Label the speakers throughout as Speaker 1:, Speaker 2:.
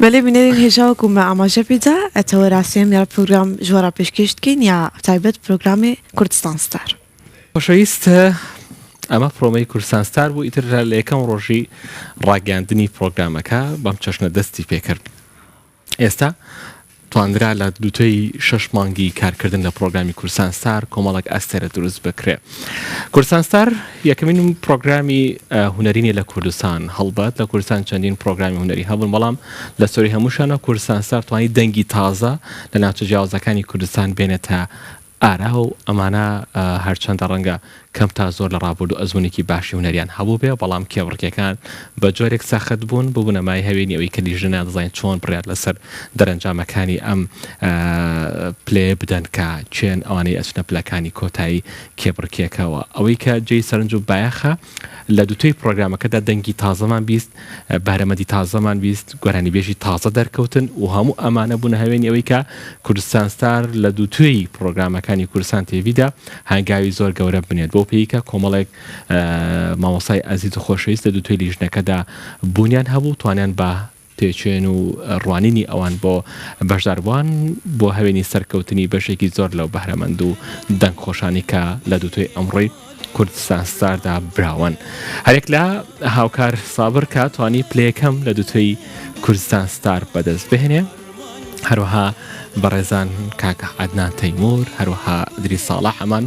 Speaker 1: بەلێ بینەرین هێژا وەکو مە ئاماژە پێدا تەوەرا سێم یا پرۆگرام ji we re پێشکێش دکەین یا تایبەت پرۆگرامێ کوردستان ستار.
Speaker 2: خۆشەویست ئەمە پرۆمەی کوردستان ستار بوو ئیتر لە یەکەم ڕۆژی ڕاگەیاندنی پرۆگرامەکە بەم چەشنە دەستی پێکرد. ئێستا توانرا لە دووتۆی شەش مانگی کارکردن لە پرۆگرامی کوردستان ستار کۆمەڵێک ئەستێرە دروست بکرێ. کوردستان ستار یەکەمین پرۆگرامی هونەری نیە لە کوردستان، هەڵبەت لە کوردستان چەندین پرۆگرامی هونەری هەبوون، بەڵام لە سەرووی هەمووشیانەوە کوردستان ستار توانی دەنگی تازە لە ناوچە جیاوازەکانی کوردستان بێنێتە ئارا و ئەمانە هەرچەندە ڕەنگە کەم تا زۆر لە ڕابوردوو ئەزموونێکی باشی هونەریان هەبووبێ، بەڵام کێبڕکێکان بە جۆرێک سەخت بوون، ببوونە مایەی هەوێنی ئەوەی کە لیژنە نادەزانێت چۆن بڕیار لەسەر دەرەنجامەکانی ئەم پلەیە بدەن کە کێن ئەوانەی ئەچنە پلەکانی کۆتایی کێبڕکێکەوە. ئەوەی کە جێی سەرنج و بایەخە لە دووتوێی پڕۆگرامەکەدا دەنگی تازەمان بیست، بەهرەمەندی تازەمان بیست، گۆرانیبێژی تازە دەرکەوتن و هەموو ئەمانە بوونە هەوێنی ئەوەی کە کوردستان ستار لە دووتوێی پڕۆگرامەکانی کوردستان تێڤیدا هەنگاوی زۆر گەورە بنێت بەو پێی کە کۆمەڵێک مامۆستای ئەزیز و خۆشەویست لە دووتوێی لیژنەکەدا بوونیان هەبوو توانیان بە تێچوێن و ڕوانینی ئەوان بۆ بەشداربووان بۆ هەوێنی سەرکەوتنی بەشێکی زۆر لەو بەهرەمەند و دەنگخۆشانی کە لە دووتوێی ئەمڕۆی کوردستان ستاردا براوەن. هەریەک لە هاوکار سابر کە توانی پلە یەکەم لە دووتوێی کوردستان ستار بەدەست بهێنێ، هەروەها بەڕێزان کاک عەدنان تەیمور، هەروەها ئیدریس ساڵح ئەمان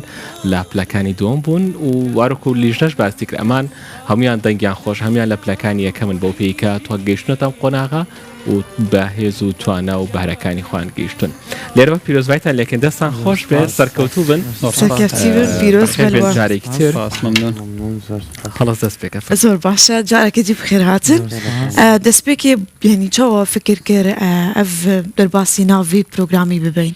Speaker 2: لە پلەکانی دووەم بوون و وارۆک و لیژنەش باسی کرد ئەمان هەموویان دەنگیان خۆش هەموویان لە پلەکانی یەکەمن بەو پێی کە تۆ گەیشتونەتە ئەم قۆناغە و بە هێز و توانا و بەهرەکانی خۆیان گەیشتون. لێرەوە پیرۆزبایتان لێکەین دەستان خۆش بێ سەرکەوتوو بن.
Speaker 1: سەرکەفتی بن پیرۆز
Speaker 2: بەخێر
Speaker 1: بن
Speaker 2: بێن جارێکی تر.
Speaker 3: سپاس مەمنون.
Speaker 4: مەمنون زۆر سپاس.
Speaker 2: خەڵەس دەست پێکە فەرموو.
Speaker 1: زۆر باشە جارەکە دی بخێر هاتن. دەستپێکێ یعنی چاوا فکر کرد ئەڤ دەرباسی ناڤی پرۆگرامی ببین؟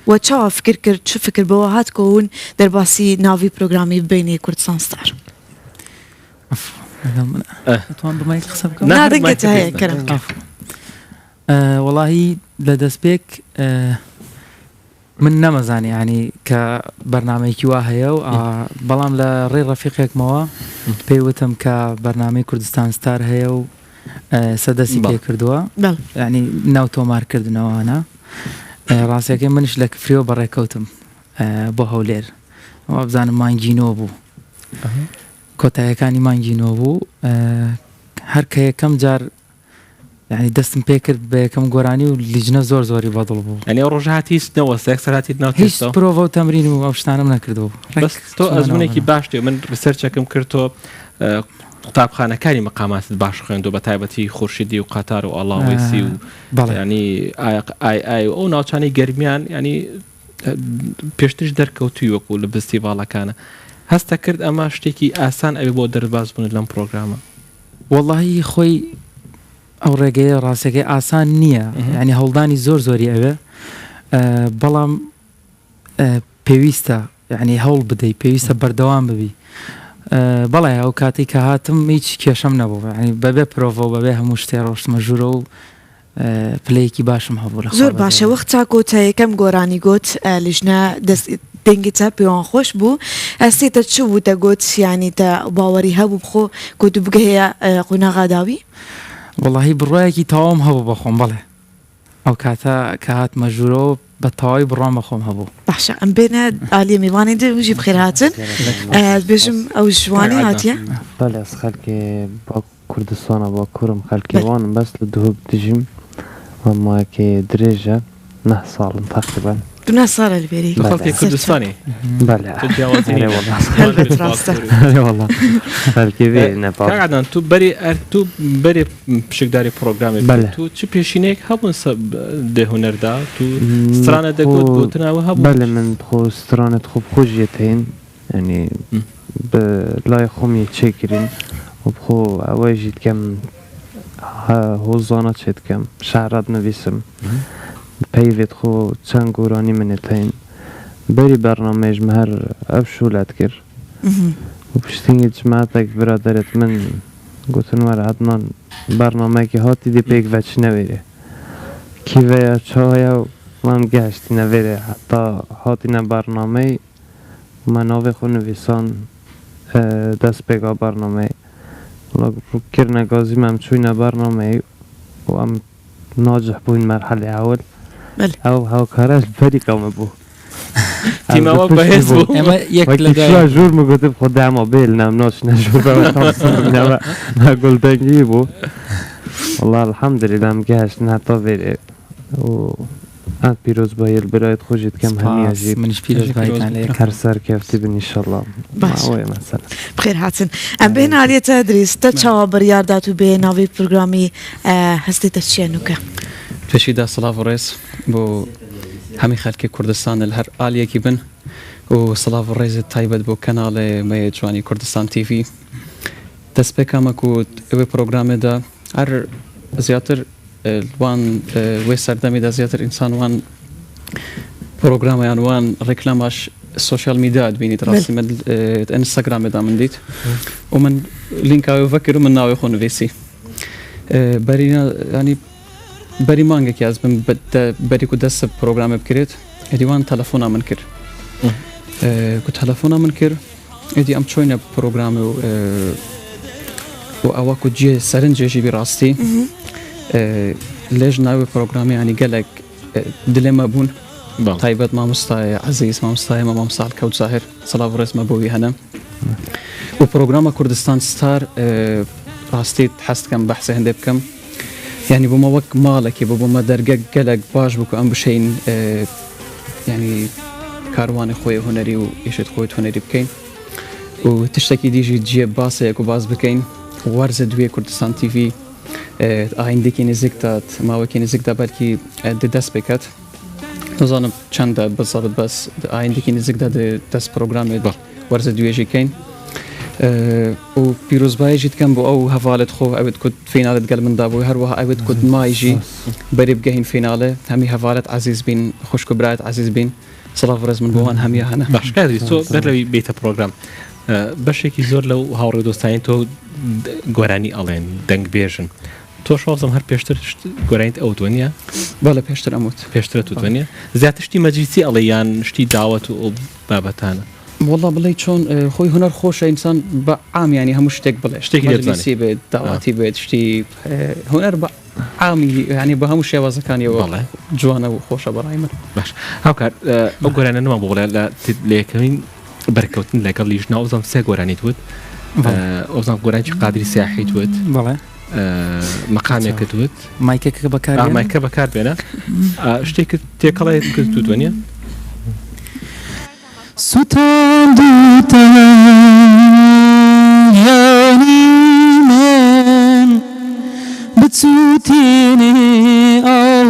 Speaker 1: وە چاوا فکر کرد چ فکر بەوە هات کۆ هون دەرباسی ناڤی پرۆگرامی ببینێ کوردستان ستار؟
Speaker 5: ئەتوان بە مایک قسە بکەم؟
Speaker 2: نا
Speaker 1: نا
Speaker 2: هەر
Speaker 1: دەنگت
Speaker 2: مایکە
Speaker 1: هەیە
Speaker 2: پێ
Speaker 1: کەرم بکە.
Speaker 5: وەڵاهی لە دەستپێک من نەمەزانی یانی کە بەرنامەیەکی وا هەیە و بەڵام لە ڕێی ڕەفیقێکمەوە پێی وتم کە بەرنامەی کوردستان ستار هەیە و سە دەستی پێ کردووە یانی ناو تۆمار کردنەوانە ڕاستەکەی منیش لە کفریەوە بەڕێکەوتم بۆ هەولێر وابزانم مانگی نۆ بوو کۆتایەکانی مانگی نۆ بوو هەر کە یەکەم جار یانی دەستم پێ کرد بە یەکەم گۆرانی و لیجنە زۆر زۆری بەدڵ بوو.
Speaker 2: یانی ئەو ڕۆژە هاتی هیچ نەوەستا یەکسەر هاتیت ناو
Speaker 5: هیچ
Speaker 2: تێستەوە؟
Speaker 5: پرۆڤە و تەمرین و ئەو شتانەم نەکردووە ڕێک
Speaker 2: بەس تۆ
Speaker 5: چوومە ناو
Speaker 2: ئەزموونێکی
Speaker 5: بەرنامە.
Speaker 2: باش تێ من research ێکم کرد تۆ قوتابخانەکانی مەقاماتت باش خوێندووە بە تایبەتی خورشیدی و قەتار و ئاڵاوەیسی و
Speaker 5: بەڵێ.
Speaker 2: یانی ئایق ئای ئای و ئەو ناوچانەی گەرمیان یانی پێشتریش دەرکەوتووی وەکوو لە فستیڤاڵەکانە هەستە کرد ئەمە شتێکی ئاسان ئەبێ بۆ دەرباز بوونت لەم پرۆگرامە؟
Speaker 5: وەڵاهی خۆی ئەو ڕێگەیە ڕاستەکەی ئاسان نییە یعنی هەوڵدانی زۆر زۆری ئەوێ بەڵام پێویستە یعنی هەوڵ بدەیت پێویستە بەردەوام ببی بەڵێ ئەو کاتی کە هاتم هیچ کێشەم نەبوو یعنی بەبێ پرۆڤە و بەبێ هەموو شتێ ڕۆشتمە ژوورە و پلەیەکی باشم هەبوو لە خوا
Speaker 1: زۆر باشە
Speaker 5: بەزیایی.
Speaker 1: وەخت تاکۆ تا یەکەم گۆرانی گۆت لیژنە دەست دەنگی تا پێوان خۆش بوو هەستی تە چ بوو تە گۆت یانی تە باوەری هەبوو بخۆ کۆ تو بگەیە قوناغا داوی؟
Speaker 5: وەڵاهی بڕوایەکی تەواوم هەبوو بە خۆم بەڵێ ئەو کاتە کە هاتمە ژوورەوە بە تەواوی بڕوام بە خۆم هەبوو.
Speaker 1: باشە ئەم بێنە ئالیە میوانی دی وژی بخێر هاتن بێژم ئەو ژوانی هاتیە؟
Speaker 4: بەلێ ئەز خەلکێ باک کوردستانە باکورم خەلکی وانم بەس لە دهۆک دژیم و مایەکێ درێژە نە ساڵم تەقریبەن.
Speaker 1: تو نە ساڵە لە بێری.
Speaker 2: تو خەڵکی کوردستانی؟
Speaker 4: بەلێ.
Speaker 2: تو جیاوازی
Speaker 4: ئەرێ
Speaker 2: نیە.
Speaker 4: وەڵا.
Speaker 1: هەلبەت ڕاستە.
Speaker 4: ئەرێ وەڵا خەلکی بێ نە
Speaker 2: کاک عەدنان تو بەرێ ئەر تو بەرێ پشکداری پرۆگرامێ بکەی
Speaker 4: بەلێ.
Speaker 2: تو چ پێشینەیەک هەبوون سە دێ هونەردا تو سترانە دەگوت
Speaker 4: خۆ
Speaker 2: گۆتناوە هەبوو؟
Speaker 4: بەلێ من خۆ سترانت خۆ بخۆ ژیە تەین یانی بە لای خۆم یە چێ کرین و بخۆ ئەوەی ژی دکەم هۆزانە چێ دکەم شعرات نویسم پەیڤێت خۆ چەند گۆرانی منێ تەین بەری بەرنامەیش مە هەر ئەف شولەت کرد و پشتینگی جماعەتەک برادەرێت من گوتن وەرە عەدنان بەرنامەیەکی هاتی دێ پێک ڤە چ نەوێرێ کیڤەیە چاوەیە و وەم گەهشتینە ڤێرێ حەتا هاتینە بەرنامەی مە ناڤێ خۆ نویسان دەسپێگا بەرنامەی وەڵا کرنە گازی مە ئەم چووینە بەرنامەی و ئەم ناجح بووین مەرحەلەی ئەول ئەو هاوکارەش بەری کەمە بوو.
Speaker 2: تیمەوە بەهێز بوو.
Speaker 5: ئێمە یەک لە
Speaker 4: وەکی
Speaker 5: دوای
Speaker 4: شوە ژوور من گوتم خۆ داما بێل نام ناچنە ژوور بەوە تامسنەوە ما گوڵدەنگی بوو. والله الحمدلله م گەهشتن هەتا ڤێرێ و ئەم پیرۆزبایل برایت خۆشیت کەم هەمیە
Speaker 5: سپاس
Speaker 4: ژی
Speaker 5: منیش پیرۆزباییتان لێ یەکەم.
Speaker 4: هەر سەرکەفتی بن ئینشەڵڵا.
Speaker 1: باش
Speaker 4: ئەوەیە مەسەلە.
Speaker 1: بخێر هاتن. ئەم بێ نالیە تەدریس تە چاوە بڕیار دات و بێ ناوی پرۆگرامی هەستی تە چیە نوکە؟
Speaker 3: پێشیدا سڵاڤ و ڕێز بۆ هەمی خەلکی کوردستان لە هەر ئالیەکی بن و سڵاڤ و ڕێزت تایبەت بۆ کەناڵێ مەیە جوانی کوردستان تیڤی. دەستپێکامە کو ئێ پرۆگرامێدا هەر زیاتر وان وێ سەردەمیدا زیاتر ئینسان وان پرۆگرامەیان وان ڕێکلاماش سۆشیال میدیا دبینیت ڕاستی من ئینستاگرامێدا من دیت و من لینکاوێ ڤەکرد و من ناوێ خۆ نویسی بەرینا ینی بەری مانگێکی ئەز بم بەری کو دەست پرۆگرامێ بکرێت ئێدی وان تەلەفۆنا من کرد کو تەلەفۆنا من کرد ئێدی ئەم چۆینە پرۆگرامێ و و ئەوە کو جێ سەرنجێژی بی ڕاستی لێژ ناوێ پرۆگرامی ینی گەلێک دلێمە بوون تایبەت مامۆستای عەزیز مامۆستای مە مامۆستا هەڵکەوت زاهر سڵاو ڕێزمە بۆ وی هەنە و پرۆگرامە کوردستان ستار ڕاستی حەز دکەم بەحسێ هەندێ بکەم یعنی بۆمە وەک ماڵێکی بۆ بۆمە دەرگە گەلێک باش بوو کە ئەم بشین یعنی کاروانی خۆی هونەری و ئیشت خۆیت هونەری بکەین و تشتێکی دیژی جێ باسەیەک و باس بکەین وەرزە دوێ کوردستان تیڤی ئایندێکی نزیکدا ماوەکی نزیکدا بەلکی دەست بکات نزانم چەندە بزەبت بەس ئایندێکی نزیکدا دەست پرۆگرامێ وەرزە دوێژیکەین و پیرۆزبایژی دکەم بۆ ئەو هەڤالت خۆ ئەوێت کوت فینالت گەل مندا بوو هەروەها ئەوێت کوت مایژی بەری بگەین فینالێ هەمی هەڤالت عەزیز بین خوشک و برایت عەزیز بین سڵاو ڕێز من بۆ وان هەمیە هەنە.
Speaker 2: باش کاک ئەدریس تۆ بەر لەوەی بێیتە پرۆگرام بەشێکی زۆر لەو هاوڕێ دۆستانی تۆ گۆرانی ئەڵێن دەنگبێژن تۆش وابزانم هەر پێشتر گۆرانیت ئەوت وەنیە؟
Speaker 3: بەڵێ پێشتر ئەموت.
Speaker 2: پێشترت وت وەنیە؟ زیاتر شتی مەجلیسی ئەڵێی یان شتی داوەت و ئەو بابەتانە؟
Speaker 3: وەڵا بڵێی چۆن خۆی هونەر خۆشە ئینسان بە عام یانی هەموو شتێک بڵێ
Speaker 2: شتێکی لێ بزانێ.
Speaker 3: مەجلیسی بێت داواتی بێت شتی هونەر بە عامی یانی بە هەموو شێوازەکانیەوە
Speaker 2: بەڵێ.
Speaker 3: جوانە و خۆشە بەڕای من.
Speaker 2: باش هاوکار ئەو گۆرانە نەما بۆ بڵێ لە لە یەکەمین بەرکەوتن لەگەڵ لیژنە وەبزانم سێ گۆرانیت وت وەبزانم گۆرانیی قادری سیاحیت وت
Speaker 5: بەڵێ
Speaker 2: مەقامێکت وت
Speaker 5: مایکەکە بەکار
Speaker 2: مایکە بەکار بێنە شتێکت تێکەڵێت کرد توت نیە
Speaker 5: سوتاندوتە گیانی من بچوتێنێ ئاو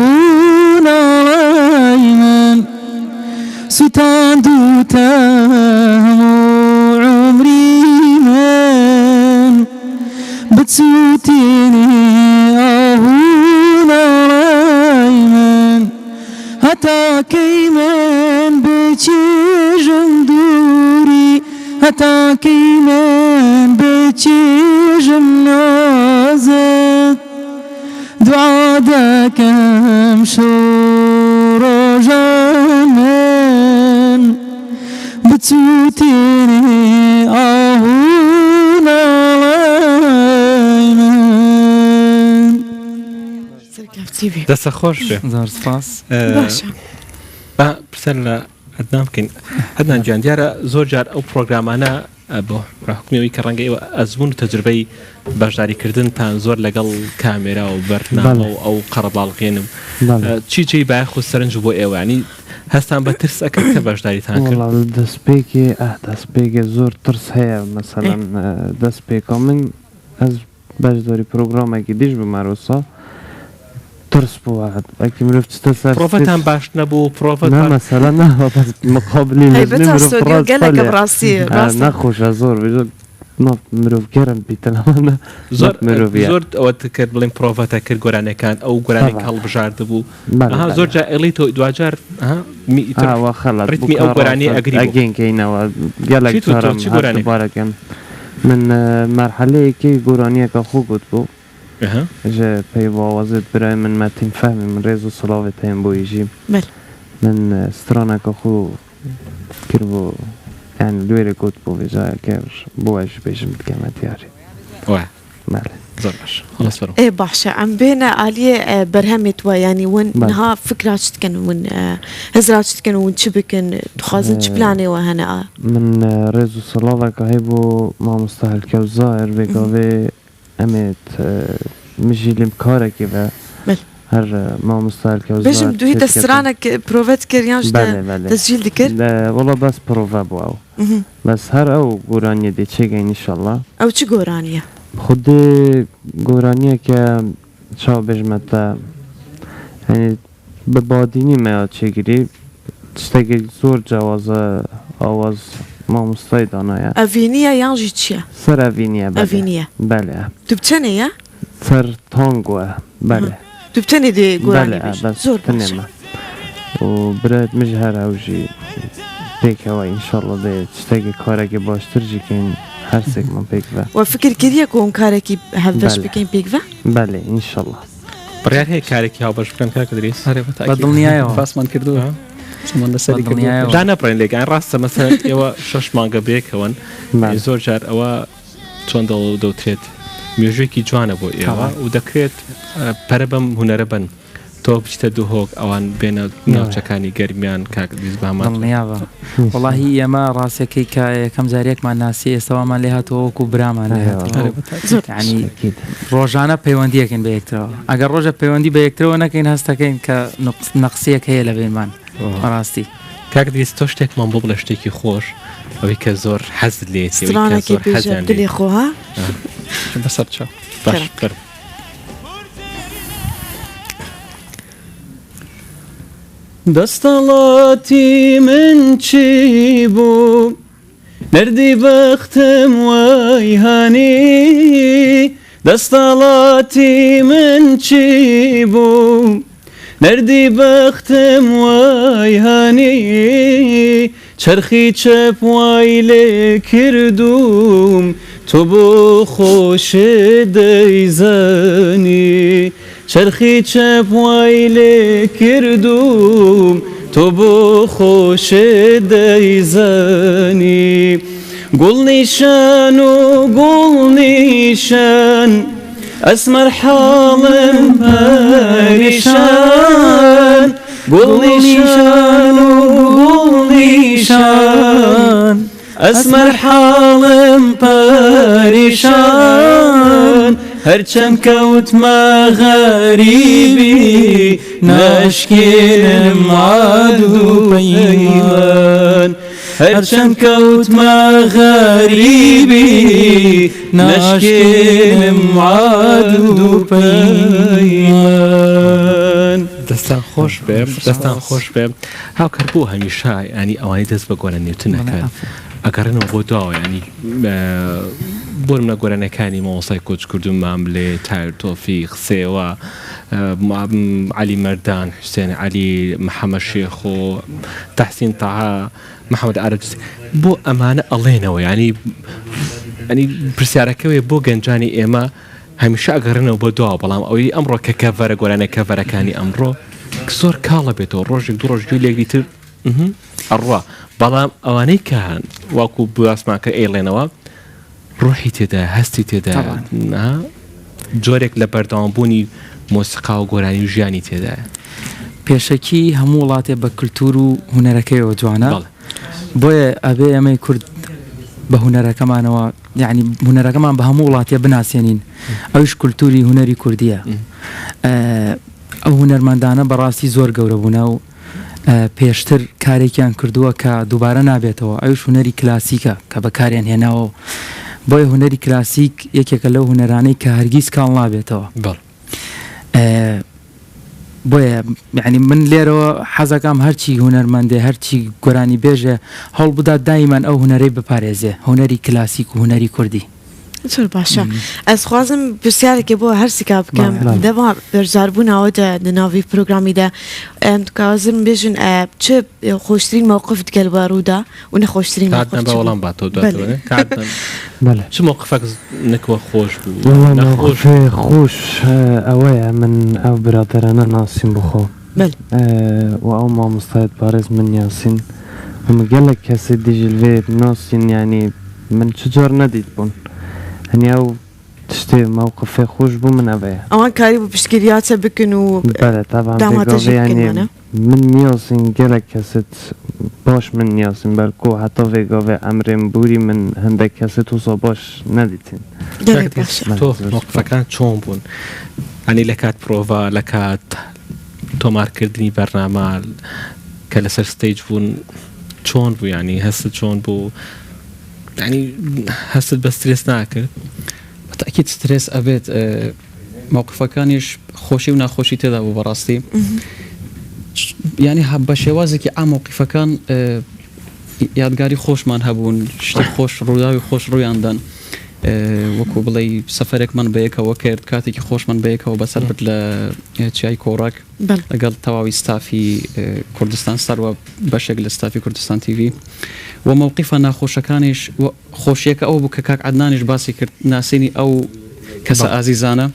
Speaker 5: ناڵەی من سوتاندوتە هەموو عومری من بچوتێنێ ئاو ناڵەی من هەتا کەی من بچێژم دووری هەتا کەی من بچێژم نازت دوعا دەکەم شەو ڕۆژان من بچووتێنێ ئاه و ناڵەی من.
Speaker 1: سەرکەوتی بێ.
Speaker 2: دەستە خۆش بێ.
Speaker 5: زۆر سپاس.
Speaker 1: باشە.
Speaker 2: با پرسیار لە عەدنان بکەین. عەدنان گیان دیارە زۆر جار ئەو پرۆگرامانە بۆ حوکمی ئەوەی کە ڕەنگە ئێوە ئەزموون و تەجروبەی بەشداریکردنتان زۆر لەگەڵ کامێرا و بەرنامە و ئەو قەرەباڵغێن و چی جێی بایەخ و سەرنج بۆ ئێوە ینی هەستان بە ترس ئەکرد کە بەشداریتان کرد؟
Speaker 4: وەڵا دەستپێکێ ئاه دەستپێکێ زۆر ترس هەیە مەسەلەن دەستپێکا من ئەز بەشداری پرۆگرامێکی دیش بووم هەروسا ترس بوو ئەکی مرۆڤ چتە سەر
Speaker 2: پرۆڤەتان باش نەبوو پرۆڤەت
Speaker 4: نا مەسەلە نا بەس مقابلی
Speaker 1: تایبەتە
Speaker 4: لەجنێ مرۆڤ
Speaker 1: ستۆدیۆ
Speaker 4: ڕاست
Speaker 1: گەلەکە
Speaker 4: پەلێ
Speaker 1: بەڕاستی ڕاستە
Speaker 4: نەخۆشە زۆر نا مرۆڤ گەرم بیتن ئەوانە
Speaker 2: زۆر
Speaker 4: مرۆڤە
Speaker 2: زۆر ئەوەت کرد بڵێن پرۆڤەتە کرد گۆرانیەکان ئەو گۆرانیەک
Speaker 4: طبعا
Speaker 2: هەڵبژاردبوو
Speaker 4: بەڵێ
Speaker 2: ئەها زۆر
Speaker 4: بەڵێ
Speaker 2: جار ئەڵێی تۆ دواجار ئەها می ئیتر
Speaker 4: ئاوا خەڵات بوو
Speaker 2: ڕیتمی
Speaker 4: کە
Speaker 2: ئەو گۆرانیە
Speaker 4: ڕاستە
Speaker 2: ئەگری بۆ
Speaker 4: ئەگەین کەینەوە گەلەک
Speaker 2: چیت وت تۆ
Speaker 4: جارم
Speaker 2: چ
Speaker 4: هەر
Speaker 2: گۆرانیەک
Speaker 4: دووبارە کەم من مەرحەلەیەکی گۆرانیەکە خۆ گوت بوو
Speaker 2: ئەها
Speaker 4: ژ پەیڤ ئاوازت برای من مەتین فەهمی من ڕێز و سڵاوێت هەیم بۆ ئیژی
Speaker 1: بەلێ.
Speaker 4: من سترانەکە خۆ کرد بۆ یعنی لوێرە گوت بۆ وێژایەکە بۆ ئەژ بێژم بکەمە دیاری
Speaker 2: وایە
Speaker 4: بەڵێ.
Speaker 2: زۆر باش خلاص فەرموو.
Speaker 1: ئێ باشە ئەم بێنە ئالیێ بەرهەمێت وە یانی ون نها فکرا چ دکەن ون هزرا چ دکەن ون چ بکەن دخوازن چ پلانێ وە هەنە ئا.
Speaker 4: من ڕێز و سڵاڤەکە هەی بۆ مامۆستا هەلکەوت زاهر بێ گاڤێ ئەمێت مژیلیم کارەکی ڤە هەر مامۆستا هەلکەوت
Speaker 1: بێژم
Speaker 4: زاهر
Speaker 1: دوهی
Speaker 4: چێ
Speaker 1: دە
Speaker 4: دکەتن.
Speaker 1: سترانەک پرۆڤەت کرد یانژ دە
Speaker 4: بەلێ بەلێ
Speaker 1: تەسجیل دکرد؟
Speaker 4: وەڵا بەس پرۆڤە بوو ئەو بەس هەر ئەو گۆرانیە دێ چێگەین ئیشەڵا.
Speaker 1: ئەو چ گۆرانیە؟
Speaker 4: خودێ گۆرانیەکە چاو بێژمە تە یانی بە بادینی مەیا چێگری شتەکێ زۆر جیاوازە ئاواز مامۆستای دانایە.
Speaker 1: ئەڤینیە یانژی چیە؟
Speaker 4: سەر ئەڤینیە بەلێ
Speaker 1: ئەڤینیە
Speaker 4: بەلێ.
Speaker 1: تو بچەنێ یە؟
Speaker 4: سەر تانگۆە بەلێ.
Speaker 1: تو بتەنێ دێ گۆرانی
Speaker 4: بەلێ
Speaker 1: بێژ
Speaker 4: بەس
Speaker 1: زۆر باشە.
Speaker 4: تنێمە و برایت مژ هەر ئەوژی پێکەوە ئینشەڵا دێ شتەکێ کارەکێ باشتر ژی کەین هەرسێکمان پێکڤە.
Speaker 1: وە فکر کریە کۆ ئوم کارەکی هەڤبەش
Speaker 4: بەلێ
Speaker 1: بکەین پێکڤە؟
Speaker 4: بەلێ ئینشەڵا.
Speaker 2: بڕیار هەیە کارێکی هاوبەش بکەن کاک ئیدریس؟
Speaker 3: ئەرێ بە
Speaker 5: بە
Speaker 3: تاکید
Speaker 5: دڵنیایەوە.
Speaker 3: باسمان کردووە قسەمان
Speaker 5: بە
Speaker 3: لەسەری کردووە
Speaker 5: دڵنیایەوە.
Speaker 2: دانەبڕێن لێک یانی ڕاستە مەسەلەن ئێوە شەش مانگە بەیەکەوەن
Speaker 4: بەلێ.
Speaker 2: زۆر جار ئەوە چۆن دەوترێت مێژوویەکی جوانە بۆ ئێوە
Speaker 5: تەواو.
Speaker 2: و دەکرێت پەرە بەم هونەرە بن تۆ بچیتە دهۆک ئەوان بێنە ناوچەکانی گەرمیان کاک ئیدریس بە هەمان جۆر.
Speaker 5: دڵنیابە وەڵاهی ئێمە ڕاستەکەی کە یەکەم جار یەکمان ناسی ئێستا وامان لێ هاتووە وەکو برامان لێ هاتووە
Speaker 3: ئەرێ بە تاکید.
Speaker 1: زۆر
Speaker 5: یعنی
Speaker 4: ئەکید.
Speaker 5: ڕۆژانە پەیوەندیەکەین بە یەکترەوە ئەگەر ڕۆژە پەیوەندی بە یەکترەوە نەکەین هەستەکەین کە نەقسیەک هەیە لە بینمان بەڕاستی.
Speaker 2: کاک ئیدریس تۆ شتێکمان بۆ بڵێ شتێکی خۆش ئەوەی کە زۆر حەزت لێیەتی ئەوەی کە
Speaker 1: سترانەکی
Speaker 2: زۆر
Speaker 1: بێژە
Speaker 2: حەزیان
Speaker 1: دلێ
Speaker 2: لێیەتی.
Speaker 1: خۆ ها؟
Speaker 3: بەسەر چاو.
Speaker 2: باش
Speaker 1: کەرەک.
Speaker 2: فەرموو.
Speaker 3: دەستەڵاتی من چی بوو نەردی بەختم وای هانی دەستەڵاتی من چی بوو نەردی بەختم وای هانی چەرخی چەپ وای لێ کردوم تۆ بۆ خۆشت دەیزانی چەرخی چەپ وای لێ کردوم تۆ بۆ خۆشت دەیزانی گوڵ نیشان و گوڵ نیشان ئەسمەر حاڵم پەریشان گوڵ نیشان و گوڵ نیشان ئەسمەر حاڵم پەریشان هەرچەند کەوتمە غەریبی ناشکێنم عاد و پەیمان هەرچەند کەوتمە غەریبی ناشکێنم عاد و پەیمان.
Speaker 2: دەستان خۆش بێ دەستان خۆش بێ هاوکار بۆ هەمیشە ینی ئەوانەی دەست بە گۆرانیوتن نەکەن ئەگەڕێنەوە بۆ دواوە ینی بۆ منە گۆرانەکانی مامۆستای کۆچکردو ماملێ تایر تۆفیق سێوە عەلی مەردان حوسێن عەلی محەمەد شێخۆ تەحسین تەها محەمەد عارف بۆ ئەمانە ئەڵێنەوە ینی ئەنی پرسیارەکەوێ بۆ گەنجانی ئێمە هەمیشە ئەگەڕێنەوە بۆ دواوە بەڵام ئەوەی ئەمڕۆ کە کەڤەرە گۆرانە کەڤەرەکانی ئەمڕۆ زۆر کاڵە بێتەوە ڕۆژێک دوو ڕۆژ گوێی لێگری تر ئەڕوا بەڵام ئەوانەی کە هەن واکو باسمان کرد ئەیڵێنەوە ڕۆحی تێدا هەستی تێدا جۆرێک لە بەردەوامبوونی مۆسیقا و گۆرانی و ژیانی تێدایە.
Speaker 5: پێشەکی هەموو وڵاتێ بە کلتور و هونەرەکەیەوە جوانە بۆیە ئەبێ ئێمەی کورد بە هونەرەکەمانەوە یعنی هونەرەکەمان بە هەموو وڵاتێ بناسێنین ئەویش کولتوری هونەری کوردیە ئەو هونەرمەندانە بەڕاستی زۆر گەورە بوونە و پێشتر کارێکیان کردووە کە دووبارە نابێتەوە ئەویش هونەری کلاسیکە کە بەکاریان هێناوە و بۆیە هونەری کلاسیک یەکێکە لەو هونەرانەی کە هەرگیز کاڵ نابێتەوە. بۆیە یعنی من لێرەوە حەزەکەم هەرچی هونەرمەندێ هەرچی گۆرانی بێژێ هەوڵ بدات دایمان ئەو هونەرەی بپارێزێ هونەری کلاسیک و هونەری کوردی.
Speaker 1: زۆر باشە ئەز خوازم پرسیارێکێ بۆ هەرسیکا بکەم دەما بەرزاربوونەوە دە ناوی پرۆگرامی دە ئەم کازم بێژن چ خۆشترین مەوقف دگەل وە ڕوودا و نەخۆشترین
Speaker 2: کات
Speaker 1: مەوقف
Speaker 2: بە
Speaker 1: چ بوو؟
Speaker 2: وەڵام باتەوە
Speaker 1: بەلێ.
Speaker 2: کات
Speaker 4: بەلێ.
Speaker 2: چ مەوقفەک نەکوە خۆش بوو
Speaker 4: وەڵا
Speaker 2: نەخۆش
Speaker 4: مەوقفێ خۆش ئەوەیە من ئەو برادەرانە ناسیم بخۆ
Speaker 1: بەلێ.
Speaker 4: و ئەو مامۆستایەت بەڕێز من یاسین و من گەلەک کەسێ دیژ لڤێ ناسین یانی من چ جار نەدیت بوون هەنی ئەو تشتێ مەوقفێ خۆش بوو من ئەڤەیە.
Speaker 1: ئەوان کاری بوو پشتگیریا چە بکن و
Speaker 4: بەلێ تەبعەن
Speaker 1: داما
Speaker 4: ڤێ
Speaker 1: تەژی
Speaker 4: گاڤێ
Speaker 1: بکن
Speaker 4: یانێ
Speaker 1: وانە؟
Speaker 4: من نیازین گەلەک کەست باش من نیازین بەلکۆ هەتا ڤێ گاڤێ ئەمرێم بوری من هەندەک کەست وسا باش نەدیتین.
Speaker 1: گەلێک باشە.
Speaker 2: تۆ مەوقفەکان چۆن بوون؟ یانی لە کات پرۆڤە لە کات تۆمارکردنی بەرنامە کە لەسەر stage بوون چۆن بوو یانی هەستت چۆن بوو یانی هەستت بە سترێس ناکرد؟
Speaker 3: بەتەئکید سترێس ئەبێت مەوقفەکانیش خۆشی و ناخۆشی تێدا بوو بەڕاستی یانی بە شێوازێکی عام مەوقفەکان یادگاری خۆشمان هەبوون شتی خۆش ڕووداوی خۆش ڕوویان دان وەکو بڵێی سەفەرێکمان بەیەکەوە کرد کاتێکی خۆشمان بەیەکەوە بەسەر برد لە چیای کۆڕەک لەگەڵ تەواوی ستافی کوردستان ستار و بەشێک لە ستافی کوردستان تیڤی و مەوقیفە ناخۆشەکانیش و خۆشیەکە ئەوە بوو کە کاک عەدنانیش باسی کرد ناسینی ئەو کەسە ئازیزانە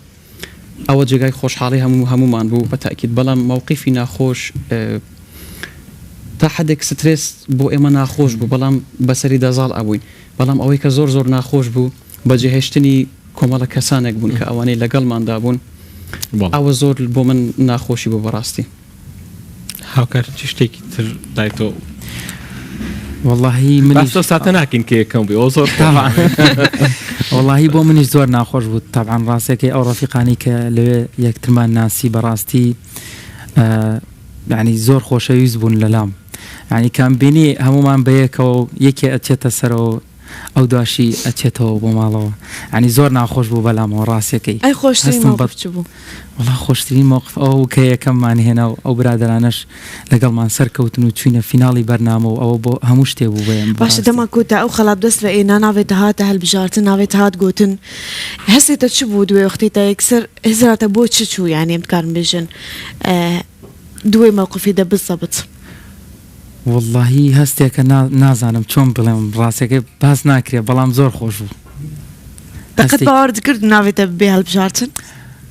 Speaker 3: ئەوە جێگای خۆشحاڵی هەموو هەموومان بوو بە تەئکید بەڵام مەوقیفی ناخۆش تا حەدێک سترێس بۆ ئێمە ناخۆش بوو بەڵام بەسەریدا زاڵ ئەبووین بەڵام ئەوەی کە زۆر زۆر ناخۆش بوو بەجێهێشتنی کۆمەڵە کەسانێک بوون کە ئەوانەی لەگەڵماندا بوون ئەوە زۆر بۆ من ناخۆشی بوو بەڕاستی.
Speaker 2: هاوکار چ شتێکی تر لای تۆ؟
Speaker 5: وەڵاهی منیش
Speaker 2: باس لەو ساتە ناکەین کە یەکەم بووی ئەوە زۆر
Speaker 5: تەبعەن وەڵاهی بۆ منیش زۆر ناخۆش بوو تەبعەن ڕاستەکەی ئەو ڕەفیقانەی کە لەوێ یەکترمان ناسی بەڕاستی یعنی زۆر خۆشەویست بوون لەلام یعنی کام بینی هەمومان بەیەکەوە و یەکێ ئەچێتە سەرەوە ئەو دواشی ئەچێتەوە بۆ ماڵەوە یعنی زۆر ناخۆش بوو بەلامەوە ڕاستەکەی
Speaker 1: ئەی خۆشترین
Speaker 5: هەستم بە
Speaker 1: مەوقف چ بوو؟
Speaker 5: وەڵا خۆشترین مەوقف ئەوە بوو کە یەکەممان هێنا و ئەو برادەرانەش لەگەڵمان سەرکەوتن و چوینە فیناڵی بەرنامە و ئەوە بۆ هەموو شتێ بوو بەێم
Speaker 1: باشە
Speaker 5: بەڕاستی.
Speaker 1: دەما کۆتا ئەو خەڵات دەست بە ئێنا ناڤێ تە هاتە هەلبژارتن ناڤێ تە هات گۆتن هەستێ تە چ بوو دوێ وەختێ تە یەکسەر هزرا تە بۆ چ چوو یانی ئەم دکارم بێژن دوێ مەوقفی دە بزەبت.
Speaker 5: وەڵاهی هەستێکە نازانم چۆن بڵێم ڕاستەکەی باس ناکرێ بەڵام زۆر خۆش بوو.
Speaker 1: دقت باوەڕ دکرد ناڤێ تە بێ هەلبژارتن؟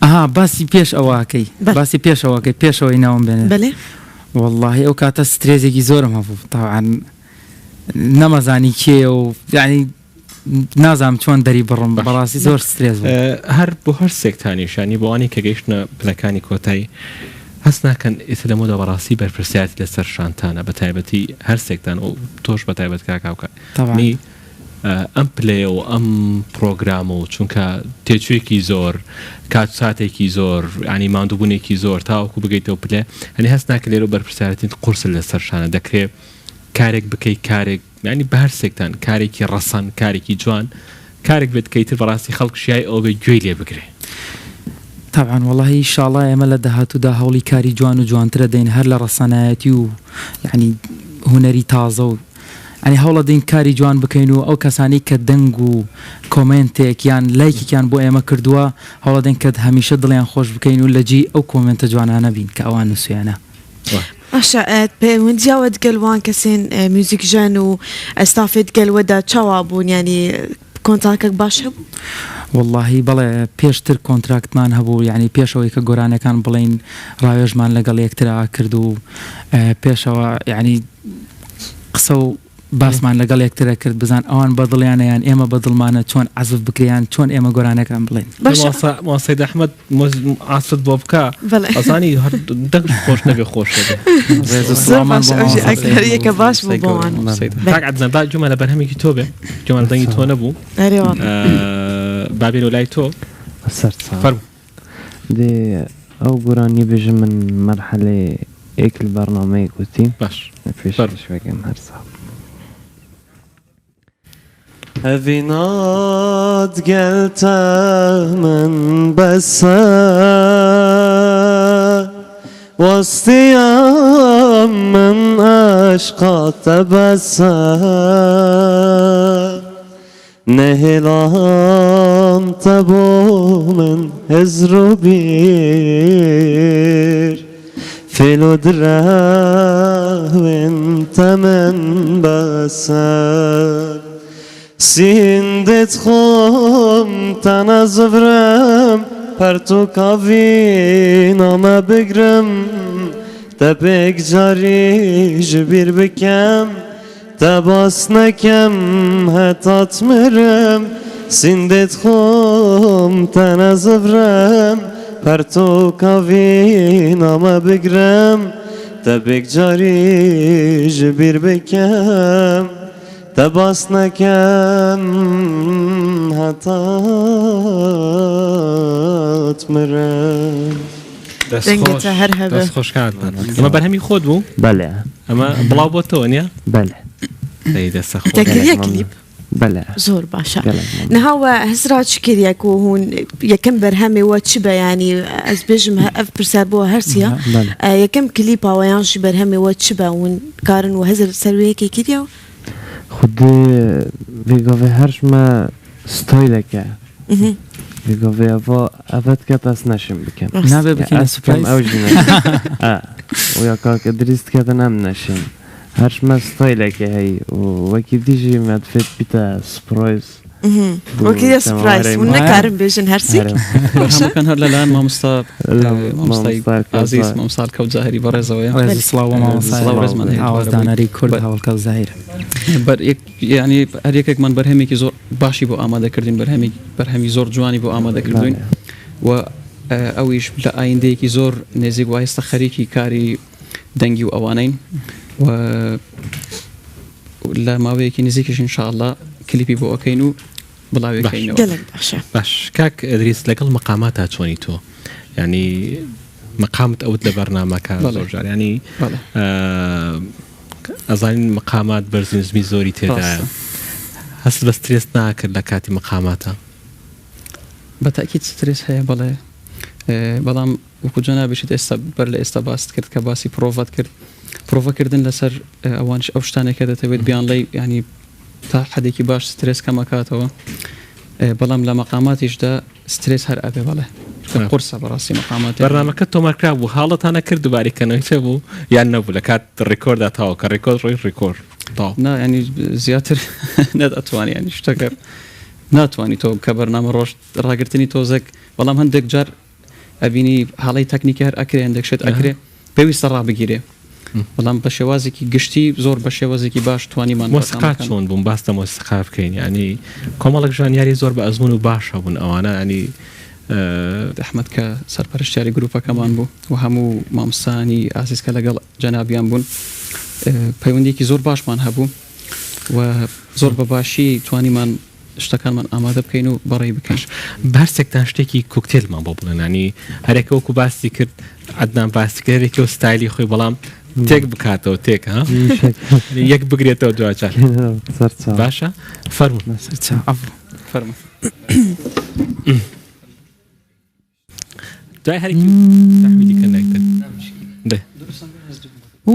Speaker 5: ئەها باسی پێش ئەوەکەی باسی پێشەوەکەی پێشەوەی ناوم بێنێ
Speaker 1: بەلێ.
Speaker 5: وەڵاهی ئەو کاتە سترێزێکی زۆرم هەبوو تاوان نەمەزانی کێیە و یعنی نازانم چۆن دەری بڕم بەڕاستی زۆر سترێس بوو.
Speaker 2: هەر بۆ هەر سێکتانیش یانی بۆ ئەوانەی کە گەیشتنە پلەکانی کۆتایی هەست ناکەن ئیتر لەمەودا بەڕاستی بەرپرسیارەتی لەسەر شانتانە بە تایبەتی هەر سێکتان و تۆش بە تایبەت کاک هاوکار نی ئەم پلەیە و ئەم پرۆگرامە و چونکە تێچوویەکی زۆر کات ساتێکی زۆر ینی ماندووبوونێکی زۆر تاوەکو بگەیتەوە پلێ هەنی هەست ناکە لێرە بەرپرسیارەتی قورسە لەسەر شانە دەکرێ کارێک بکەی کارێک یانی بە هەر سێکتان کارێکی ڕەسەن کارێکی جوان کارێک بێت کە ئیتر بەڕاستی خەڵک شیای ئەوە بێت گوێی لێ بگرێ.
Speaker 5: تەبعەن وەڵاهی ئیشاڵا ئێمە لە داهاتوودا هەوڵی کاری جوان و جوانتر ئەدەین هەر لە ڕەسەنایەتی و یانی هونەری تازە و یانی هەوڵەدەین کاری جوان بکەین و ئەو کەسانەی کە دەنگ و کۆمێنتێک یان لایکێکیان بۆ ئێمە کردووە هەوڵەدەین کە هەمیشە دڵیان خۆش بکەین و لە جێی ئەو کۆمێنتە جوانانە بین کە ئەوان نووسویانە.
Speaker 1: باشە پەیوەندیا وە دگەل وان کەسێن میوزیکژەن و ستافێ دگەل وەدا چاوا بوون یانی کۆنتاکەک باش هەبوو؟
Speaker 5: وەڵاهی بەڵێ پێشتر کۆنتراکتمان هەبوو یانی پێش ئەوەی کە گۆرانیەکان بڵێین ڕاوێژمان لەگەڵ یەکترا ئەکرد و پێشەوە یانی قسە و باسمان لەگەڵ یەکتر ئەکرد بزان ئەوان بەدڵیانە یان ئێمە بەدڵمانە چۆن عەزف بکرێ یان چۆن ئێمە گۆرانیەکان بڵێین.
Speaker 1: باشە.
Speaker 2: مامۆستا سەید ئەحمەد عەزفت بۆ بکا
Speaker 1: بەڵێ.
Speaker 2: ئەزانی هەر دەنگ خۆش نەبێ خۆش دەبێ.
Speaker 5: ڕێز و
Speaker 1: زۆر
Speaker 5: سڵاومان
Speaker 1: باشە
Speaker 5: بۆ
Speaker 1: ئەوژی
Speaker 5: مامۆستا
Speaker 1: ئەگەر
Speaker 5: سەید
Speaker 1: یەکە باش بوو بۆ وان.
Speaker 3: سەید
Speaker 1: بەلێ.
Speaker 2: کاک عەدنان با گوێمان لە بەرهەمێکی تۆ بێ گوێمان لە دەنگی تۆ نەبوو
Speaker 1: ئەرێ واللە.
Speaker 2: با بێینەوە لای تۆ
Speaker 4: سەرچاو.
Speaker 2: فەرموو.
Speaker 4: دێ ئەو گۆرانیە بێژم من مەرحەلەێ ئێک لە بەرنامەێ گوتی
Speaker 2: باش
Speaker 4: پێشکەش
Speaker 2: فەرموو.
Speaker 4: بکەم هەر ساڵ. ئەڤینات گەل تە من بەسە وەستیام من ئەشقا تە بەسە نەهێڵام تە بۆ من هزر و بیر فێل و درەوێن تە من بەسە سیندت خۆم تەنە زڤرم پەرتوکاڤی نامە بگرم تە پێک جاری ژبیر بکەم تە باس نەکەم هەتات مرم سیندێت خۆم تەنە زڤرم پەرتۆکا ڤینامە بگرم تە بێکجاری ژ بیر بکەم تە باس نەکەم هەتات مرم.
Speaker 2: دەست
Speaker 1: دەنگت
Speaker 2: خۆش
Speaker 1: هەر هەبێ.
Speaker 2: دەست خۆش کاک عەدنان. ئەمە بەرهەمی خۆت بوو؟
Speaker 4: بەلێ.
Speaker 2: ئەمە بڵاو بۆتەوە نیە؟
Speaker 4: بەلێ.
Speaker 2: دەی دەستە خۆش.
Speaker 1: تەکریە
Speaker 4: گەلەک
Speaker 1: کلیپ؟
Speaker 4: مەمنون. بەلێ.
Speaker 1: زۆر باشە.
Speaker 4: گەلەک مەمنون.
Speaker 1: نها وە هزرا چ کریە کو هون یەکەم بەرهەمێ وە چ بە یانی ئەز بێژم ئەڤ پرسیار بۆ هەرسیە
Speaker 4: بەلێ.
Speaker 1: یەکەم کلیپا وە یانژی بەرهەمێ وە چ بە هون کارن وە هزر سەر وێ یەکێ کریە؟
Speaker 4: خودێ ڤێ گاڤێ هەرش مە ستایلەکە ڤێ گاڤێ ئەڤا ئەڤەت کەت ئەس نەشم بکەم.
Speaker 5: نابێ بکەینە
Speaker 4: ئەس بکەم
Speaker 5: سوپرایز؟
Speaker 4: ئەو ژی نەشم. ئا و یا کاک ئدریس دکەتن ئەم نەشین. هەرش مە ستایلەکە هەی و وەکی دیژی مە دفێت بیتە سوپرایز بۆ
Speaker 1: وەکی دە سوپرایز
Speaker 4: جەماوەرەی
Speaker 1: هون
Speaker 4: مە.
Speaker 1: نەکارن بێژن هەرسیک
Speaker 4: هەرێ.
Speaker 1: باشە؟
Speaker 3: بەرهەمەکان هەر لەلایەن مامۆستا
Speaker 4: لە
Speaker 3: مامۆستای
Speaker 4: مامۆستا
Speaker 3: ئازیز
Speaker 4: کەوزار.
Speaker 3: مامۆستا کەوت زاهری بەڕێزەوەیە.
Speaker 5: ڕێز و سڵاو بۆ مامۆستای
Speaker 3: سڵاو ڕێزمان هەیە دووبارە بۆی.
Speaker 5: ئاوازدانەری کورد هەوڵ کەوت زاهیر.
Speaker 3: بەر یەک یانی هەر یەکێکمان بەرهەمێکی زۆر باشی بۆ ئامادە کردین بەرهەمی بەرهەمی زۆر جوانی بۆ ئامادە کردوین و ئەویش لە ئایندەیەکی زۆر نێزیک و ئێستا خەریکی کاری دەنگی و ئەوانەین و لە ماوەیەکی نزیکیش ان شاء الله کلیپی بۆ ئەکەین و بڵاوێکەینەوە.
Speaker 1: گەلەک باشە.
Speaker 2: باش کاک ئیدریس لەگەڵ مەقاماتا چۆنی تۆ یانی مەقامت ئەوت لە بەرنامەکە زۆر جار ینی ئەزانین مەقامات بەرز و نزمی زۆری تێدایە هەست بە سترێس ناکرد لە کاتی مەقاماتە؟
Speaker 3: بە تاکید سترێس هەیە بەڵێ بەڵام وەکو جەنابیشت ئێستا بەر لە ئێستا باست کرد کە باسی پرۆڤەت کرد پرۆڤەکردن لەسەر ئەوانش ئەو شتانێک کە دەتەوێت بیانڵێی ینی تا حدێکی باش سترێس کەمەکاتەوە بەڵام لە مەقاماتیشدا سترێس هەر ئەبێ بەڵێ چونکە قورسە بەڕاستی مەقامات.
Speaker 2: بەرنامەکە تۆمار کرا بوو هاڵتانە کرد دوبارەی کەنەوەی چ بوو یان نەبوو لە کات ڕیکۆردا تەواو کە ڕیکۆرد ڕۆی ڕیکۆرد تەواو.
Speaker 3: نا یانی زیاتر نەت ئەتوانی یانی شتەکە ناتوانی تۆ کە بەرنامە ڕۆشت ڕاگرتنی تۆزێک بەڵام هەندێک جار ئەبینی هەڵەی تەکنیکی هەر ئەکرێ هەندێک شت ئەکرێ پێویستە ڕابگیرێ بەڵام بە شێوازێکی گشتی زۆر بە شێوازێکی باش توانیمان
Speaker 2: مۆسیقا
Speaker 3: بەرنامەکان
Speaker 2: چۆن بوون باس لە مۆسیقا بکەین یانی کۆمەڵێک ژانیاری زۆر بە ئەزموون و باش هەبوون ئەوانە ینی
Speaker 3: ئەحمەد کە سەرپەرشتیاری گروپەکەمان بوو و هەموو مامۆستایانی ئازیز کە لەگەڵ جەنابیان بوون پەیوەندیەکی زۆر باشمان هەبوو و زۆر بە باشی توانیمان شتەکانمان ئامادە بکەین و بەڕێی بکەین.
Speaker 2: بارسێکتان شتێکی کوکتێلمان بۆ بڵێن ینی هەرێکە وەکو باسی کرد عەدنان باسی کرد هەرێکە و ستایلی خۆی بەڵام تێک بکاتەوە تێک ها یەک بگرێتەوە دواجار باشە فەرموو
Speaker 3: فەرموو.
Speaker 2: دوای هەرێکی تەحویلی کە نەکرد دە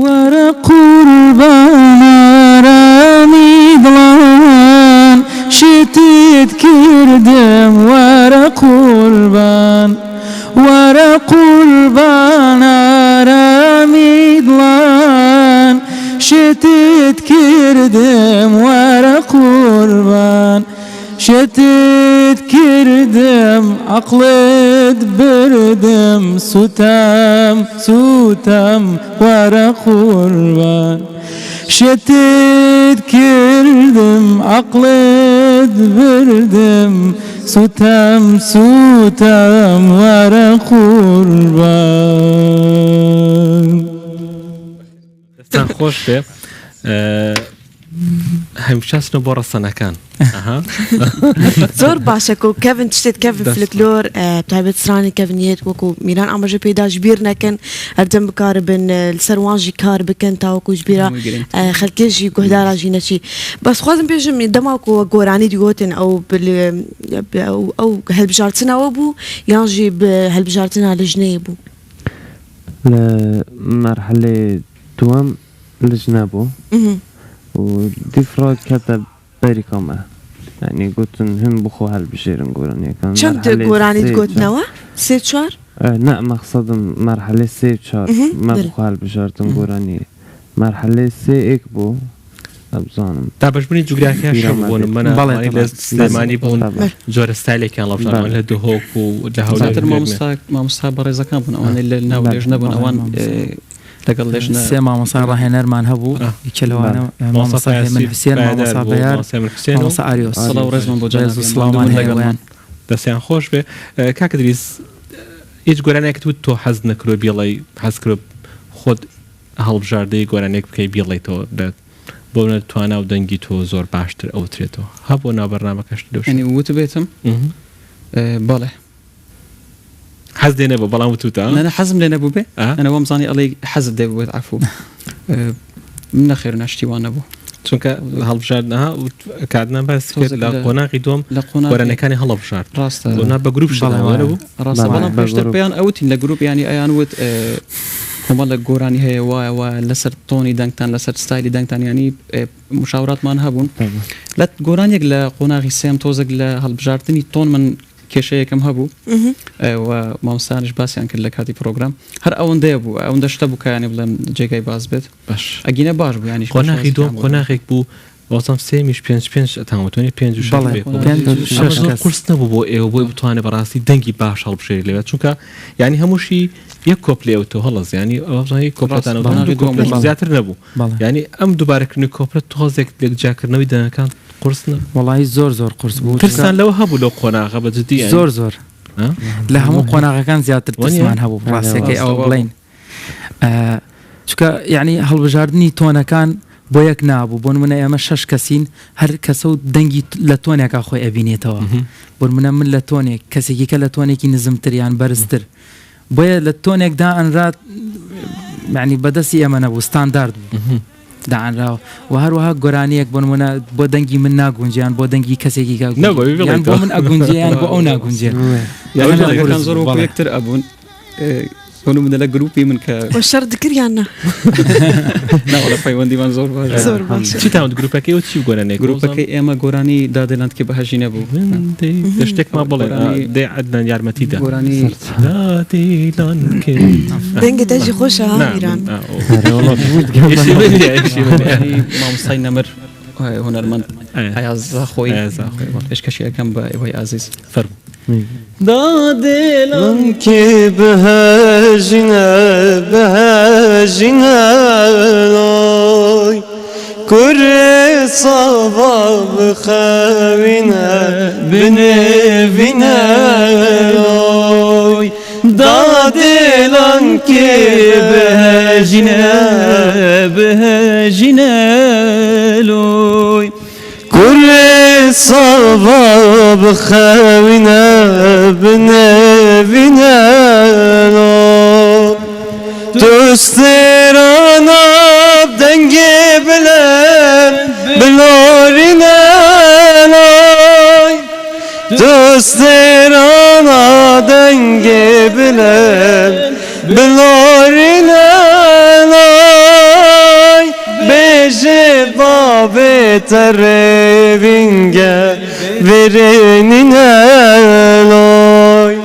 Speaker 5: وەرە قوربان ئارامی دڵان شێتت کردم وەرە قوربان وەرە قوربان ئارامی دڵان شێتت کردم وەرە قوربان شێتت کردم عەقڵت بردم سوتام سوتام وەرە قوربان شێتت کردم عەقڵت بردم سوتام سوتام وەرە قوربان.
Speaker 2: دەستتان خۆش بێ هەمیشە چنە بۆ ڕەسەنەکان
Speaker 1: زۆر باشە کو کەڤن تشتێت کەڤن فلکلۆر تایبەت سرانی کەڤنیێت وەکو میران ئاماژە پێدا ژبیر نەکەن هەردەم بکاربن لەسەر وانژی کار بکەن تاوەکو ژبیرە خەلکێژی گۆهداراژی نەچی بەس خوازم پێشم دەماکو گۆرانی دیگۆتن ئەو ئەو هەلبژارتنەوە بوو یانژی هەلبژارتنا لژنەیە بوو
Speaker 4: لە مەرحەلەی دووەم لجنە بوو و دیفرا کەتە بەریکا مە یانی گوتن هن بخۆ هەلبژێرن گۆرانیەکان
Speaker 1: چەند
Speaker 4: مەرحەلەی
Speaker 1: گۆرانیت
Speaker 4: سێ چوار
Speaker 1: گۆتنەوە سێ چوار؟
Speaker 4: نا مەخسەدم مەرحەلەی سێ چوار مە
Speaker 1: بەلێ.
Speaker 4: بخۆ هەلبژاردن گۆرانی مەرحەلەی سێ ئێک بوو ئەبزانم
Speaker 2: دابەشبوونی جوگرافیاش
Speaker 4: بیرم
Speaker 2: هەبوو بۆ
Speaker 4: نەبێت.
Speaker 2: نمونە
Speaker 5: بەڵێ
Speaker 2: ئەوانەی لە
Speaker 5: تەبعەن.
Speaker 2: سلێمانی بوون
Speaker 4: تەبعەن.
Speaker 2: جۆرە ستایلێکیان هەڵبژاردووە
Speaker 4: بەڵێ.
Speaker 2: لە دهۆک و لە هەولێر
Speaker 3: زیاتر
Speaker 2: و
Speaker 3: مامۆستا مامۆستا بەڕێزەکان بوون ئەوانەی لە ناو
Speaker 4: بەڵێ.
Speaker 3: لێژنە بوون
Speaker 5: بەڵێ
Speaker 3: ئەوان
Speaker 5: مامۆستا.
Speaker 3: لەگەڵ لێژنە
Speaker 5: سێ مامۆستای ڕاهێنەرمان هەبوو یەکێ لەوانە مامۆستا هێمن حوسێن، مامۆستا بەیار، مامۆستا ئاریۆس.
Speaker 3: سڵاو و ڕێزمان بۆ
Speaker 5: ڕێز و
Speaker 3: جەنابیان،
Speaker 5: سڵاومان
Speaker 3: ماندووبوون
Speaker 5: هەیە
Speaker 3: لەگەڵمان.
Speaker 5: بۆیان.
Speaker 2: دەستیان خۆش بێ. کاک ئیدریس هیچ گۆرانیەکت وت تۆ حەز نەکرۆ بیڵێی حەز کرۆ خۆت هەڵبژاردەی گۆرانیەک بکەی بیڵێیتەوە لە بۆ نە توانا و دەنگی تۆ زۆر باشتر ئەوترێتەوە هەبووە ناو بەرنامەکەشت لەو
Speaker 3: یانی وتبێتم؟ بەڵێ.
Speaker 2: حەز لێ نەبوو بەڵام وتوتە؟
Speaker 3: نا نا حەزم لێ نەبوو بێ ئەنا وام زانی ئەڵێی حەزت لێ بوو بێت عەفوو نەخێر نا شتی وا نەبوو.
Speaker 2: چونکە هەڵبژاردن ها کاتنا باس کرد لە قۆناغی دووەم
Speaker 3: لە قۆناغی
Speaker 2: گۆرانیەکانی هەڵەبژارد
Speaker 3: ڕاستە
Speaker 2: نا بە گروپ
Speaker 5: بەڵێ
Speaker 2: شت
Speaker 5: وایە.
Speaker 2: نەبوو؟
Speaker 3: ڕاستە
Speaker 4: بەڵێ
Speaker 3: بەڵام
Speaker 4: بە
Speaker 3: پێشتر
Speaker 4: گروپ.
Speaker 3: پێیان ئەوتین لە گروپ یانی ئەیان وت کۆمەڵێک گۆرانی هەیە وایە وایە لەسەر تۆنی دەنگتان لەسەر ستایلی دەنگتان یانی مشاوراتمان هەبوون لە گۆرانیەک لە قۆناغی سێم تۆزێک لە هەڵبژاردنی تۆن من کێشەیەکم هەبوو و مامۆستایانیش باسیان کرد لە کاتی پرۆگرام هەر ئەوەندەیە بوو ئەوەندە شتە بوو کە یانی بڵێم جێگای باس بێت
Speaker 2: باش
Speaker 3: ئەگینە باش بوو یانیش
Speaker 2: قۆناغی دووەم قۆناغێک بوو وەزم سێمیش پێنج پێنج ئەتان وتۆنی پێنج و شەش
Speaker 5: بەڵێ
Speaker 2: بێکەوە.
Speaker 5: پێنج و
Speaker 2: ئەمە
Speaker 5: شەش
Speaker 2: زۆر
Speaker 5: کەس.
Speaker 2: قورس نەبوو بۆ ئێوە بۆی بتوانێت بەڕاستی دەنگی باش هەڵبژێری لەوێ چونکە یانی هەمووشی یەک کۆپلێ وتەوە هەڵەز یانی ئەوە بزانە یەک کۆپلەتان
Speaker 3: ڕاست،
Speaker 2: وتەوە،
Speaker 3: قۆناغی
Speaker 2: دوو
Speaker 3: دووەم
Speaker 2: کۆپلەش
Speaker 3: بوو.
Speaker 2: زیاتر نەبوو
Speaker 5: بەڵێ.
Speaker 2: یانی ئەم دووبارەکردنی کۆپلە تۆزێک لێکجیاکردنەوەی دەنگەکان قورس نەبوو؟
Speaker 5: وەڵایی زۆر زۆر قورس بوو
Speaker 2: ترسان لەوە هەبوو لەو قۆناغە بە جدی یانی؟
Speaker 5: زۆر زۆر لە هەموو قۆناغەکان زیاتر ترسمان هەبوو ڕاستەکەی ئەوە بڵین چونکە یعنی هەڵبژاردنی تۆنەکان بۆ یەک نابوو بۆ نمونە ئێمە شەش کەسین هەر کەسە و دەنگی لە تۆنێکا خۆی ئەبینێتەوە بۆ نمونە من لە تۆنێک کەسێکی کە لە تۆنێکی نزمتر یان بەرزتر بۆیە لە تۆنێک دائەنرا یعنی بەدەستی ئێمە نەبوو ستاندارد بوو دانراوە و هەروەها گۆرانیەک بۆ نمونە بۆ دەنگی من ناگونجیان بۆ دەنگی کەسێکی کە یان بۆ من ئەگونجیان بۆ ئەو ناگونجێ
Speaker 3: زۆر وەکو یەکتر ئەبوون بۆ نمونە لە گروپی من کە
Speaker 1: وە شەڕ دکرد یان نا؟
Speaker 3: نا وەڵا پەیوەندیمان زۆر باش بوو.
Speaker 1: زۆر باشە.
Speaker 2: چیتان وت گروپەکەی و چی گۆرانیەک بوو؟
Speaker 3: گروپەکەی ئێمە گۆرانی دادێلاند کێ بەهەژی نەبوو.
Speaker 2: دە شتێکمان بڵێ دێ عەدنان یارمەتی دا.
Speaker 3: گۆرانی
Speaker 2: دادێلاند کێ
Speaker 1: دەنگت دەژی خۆشە ها میران.
Speaker 2: ئیشی من نییە، ئیشی من نییە.
Speaker 3: گۆرانی مامۆستای نەمر هونەرمەند ئەیاز زاخۆیی پێشکەشی ئەکەم بە ئێوەی ئازیز.
Speaker 2: فەرموو.
Speaker 3: دادێلان
Speaker 4: کێ بهەژینە بهەژینە لای کورێ ساڤا بخەوینە بنێڤینە لای دادێلان کێ بهەژینە
Speaker 3: بهەژینە لای
Speaker 4: کورێ ساڤا بخەوینە بنێڤینە لای تو ستێرانە دەنگێ بلند بلۆرینە لای تو ستێرانە دەنگێ بلند بلۆرینە لای بێژێ بابێتە ڕێوینگە ڤێرێنینە لای